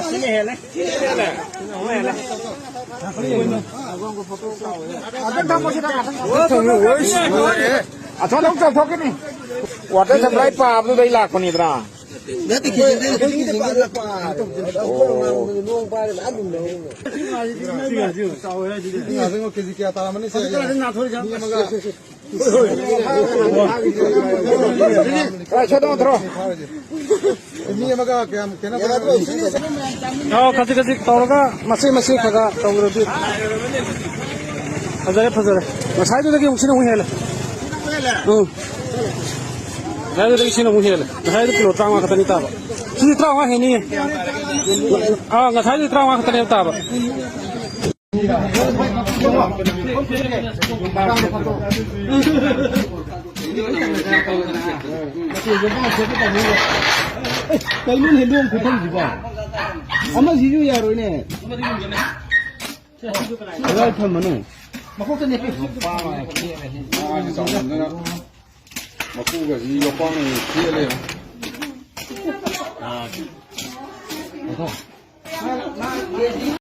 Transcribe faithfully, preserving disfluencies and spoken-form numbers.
ꯁꯤꯅ ꯍꯦꯜꯂꯦ꯫ ꯁꯤꯅ ꯍꯦꯜꯂꯦ꯫ ꯑꯁꯣꯝꯗ ꯑꯃꯨꯛ ꯆꯥꯎꯊꯣꯛꯈꯤꯅꯤ꯫ Water supply ꯄꯥꯕꯗꯨꯗꯩ ꯂꯥꯛꯄꯅꯤꯗꯅ꯫ ꯅꯠꯇꯦ, ꯀꯤꯁꯟꯒꯤ, ꯀꯤꯁꯟꯒꯤ ꯂꯥꯛꯄ꯫ ꯅꯣꯡ ꯄꯥꯏꯔ ꯃꯌꯥꯝ ꯑꯗꯨꯝ ꯂꯩꯍꯧꯔꯦ꯫ ꯀꯦꯖꯤ ꯀꯌꯥ ꯇꯥꯔꯝꯃꯅꯤ ꯁꯦ? ꯃꯤ ꯑꯃꯒ꯫ ꯃꯤ ꯑꯃꯒ ꯀꯌꯥꯝ ꯈꯦꯠꯅꯕ? ꯑꯥꯎ, ꯈꯖꯤꯛ ꯈꯖꯤꯛ ꯇꯧꯔꯒ ꯃꯆꯦꯠ ꯃꯆꯦꯠ ꯈꯔ ꯈꯔ ꯇꯧꯔꯗꯤ ꯐꯖꯔꯦ, ꯐꯖꯔꯦ꯫ ꯉꯁꯥꯏꯗꯨꯗꯒꯤ ꯑꯃꯨꯛ ꯁꯤꯅ ꯑꯃꯨꯛ ꯍꯦꯜꯂꯦ꯫ ꯎꯝ꯫ ꯉꯁꯥꯏꯗꯨꯗꯒꯤ ꯁꯤꯅ ꯑꯃꯨꯛ ꯍꯦꯜꯂꯦ꯫ ꯉꯁꯥꯏꯗꯨ ꯀꯤꯂꯣ ꯇꯔꯥꯃꯉꯥ ꯈꯛꯇꯅꯤ ꯇꯥꯕ꯫ ꯁꯤꯗꯤ ꯇꯔꯥꯃꯉꯥ ꯍꯦꯟꯅꯤꯌꯦ꯫ ꯑꯥ, ꯉꯁꯥꯏꯗꯨꯗꯤ ꯇꯔꯥꯃꯉꯥ ꯈꯛꯇꯅꯦꯕ ꯇꯥꯕ꯫ ꯀꯩꯅꯣ ꯍꯦꯟꯗꯣꯡ ꯈꯨꯊꯝꯁꯤꯕꯣ? ꯑꯃꯁꯤꯁꯨ ꯌꯥꯔꯣꯏꯅꯦ꯫ ꯀꯗꯥꯏ ꯊꯝꯃꯅꯣ? ꯃꯀꯣꯛꯇ ꯅꯦꯠꯄꯤ꯫ ꯃꯥꯒꯤ ꯆꯥꯎꯃꯟꯗꯅ ꯃꯀꯨꯒꯁꯤ ꯌꯣꯄꯥꯛꯅ ꯊꯦꯛꯑ ꯂꯩꯔꯦ꯫